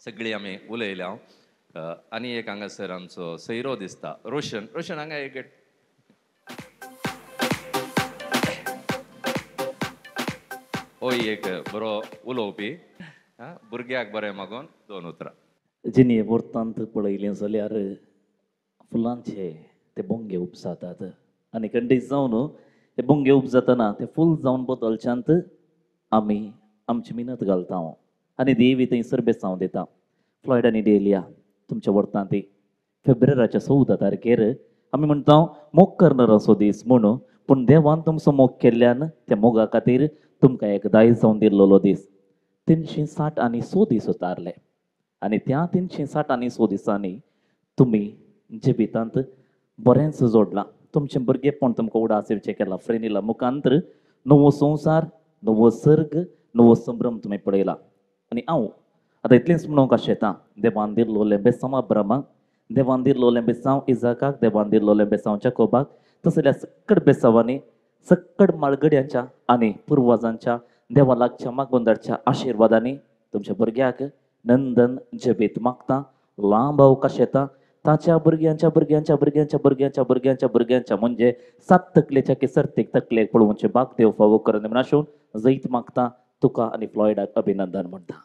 सगळी आमी उलयल्या. आनी एक हांगासर आमचो सैरो दिसता, रोशन. रोशन हांगा एक होय एक बरो उलोवपी, भुरग्याक बरें मागून दोन उतरां. जिणे वर्तांत पळयलें जाल्यार फुलांचे ते बोंगे उपजातात आनी कंडीत जावन ते बोंगे उपजातना ते फूल जावन बदलच्यांत आमी आमची मिनत घालता आनी देवी थंयसर बेसांव दिता. फ्लॉयड आनी डेलिया तुमच्या वर्तांत फेब्रुवाराच्या 14 तारखेर आमी म्हणटा मोग करणाराचो दीस म्हणून, पूण देवान तुमचो मोग केल्ल्यान त्या मोगा खातीर तुमकां एक दायज जावन दिल्लो दीस 360 आनी 100 दीस उतारले आनी त्या 360 आनी 100 दिसांनी तुमी जिवितांत बरेंच जोडलां. तुमचें भुरगेपण तुमकां उडास येवचें केलां. फ्रेनीला मुखांतर नवो संवसार, नवो सर्ग, नवो संभ्रम तुमी पळयला. आनी हांव आतां इतलेंच म्हणूंक आशेतां, देवान दिल्लोलें बेसांव अब्रामाक, देवान दिल्लोलें बेसांव इजाकाक, देवान दिल्लोलें बेसांव जाकोबाक, तसल्या सक्कड बेसांवांनी सक्कड माळगड्यांच्या आनी पुर्वजांच्या देवा लागच्या मागोंदाच्या आशिर्वादांनी तुमच्या भुरग्याक नंदन जबीत मागता, लांब अवकाश येता ताच्या भुरग्यांच्या भुरग्यांच्या भुरग्यांच्या भुरग्यांच्या भुरग्यांच्या भुरग्यांच्या म्हणजे 7 तकलेच्या केसरतीक तकलेक पळोवचे बाग देव फावो करून म्हूण आसून जैत मागता. तुका आनी फ्लॉयडाक अभिनंदन म्हणटा.